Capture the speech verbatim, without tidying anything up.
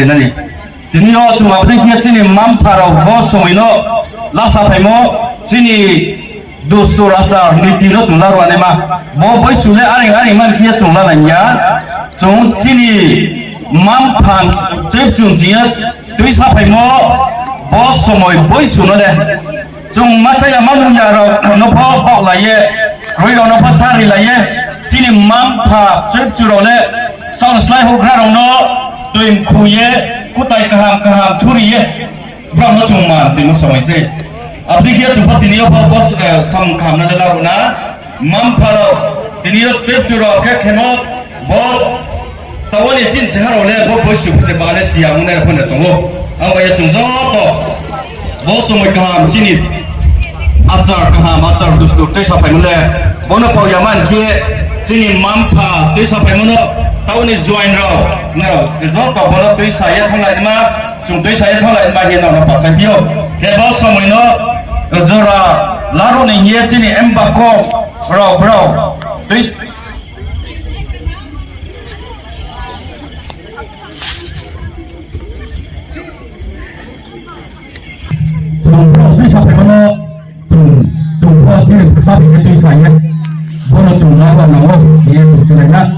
Nani, tini yo chung abo dei khe chini mma-mpha rao bo somoi no la saphaimo, chini dustur achar niti no chung laruh naima. Bo boisu le areing areing man khe chung lalai ya. Chung chini mma-mpha chepchung ching ye tuisa phaimo, bo somoi boisu no le chung ma chaya ma nung ya rao no pho baohlai ye, kroi rao no pho chárilai ye, chini mma-mpha chepchu rao le saoh slái houhgra rao no toi mkhu ye, kutai kaham kaham thuri ye, brao no chung man tongmo somoi se. Abo dei khe chung pho tini yo pho bo, eh, samung kaham no le laruh na. Mma-mpha rao, tini yo chepchu rao khe khemo, bo taoh wo ni chini cheha rao le bo boisu se ba le si ya ong nai rao pho no tong ou. Abo ye chung joto bo somoi kaham chini achar kaham, achar dustur tuisa phaimo le, bo no pao ya man khe chini mma-mpha tuisa phaimo no, taoh ni joain rao, nrao joto bo no tuisa ye thannglai naima, chung tuisa ye thannglai naima hing ye nrao no pasai phi ou. Khe bo somoi no jora laruh ni hing ye chini mba kong rao brao tuisa chung brao tuisa phaimo no, chung, chung pho chini kha bai ye tuisa ye, bo no chung laruh nang ou hing ye chung silai na.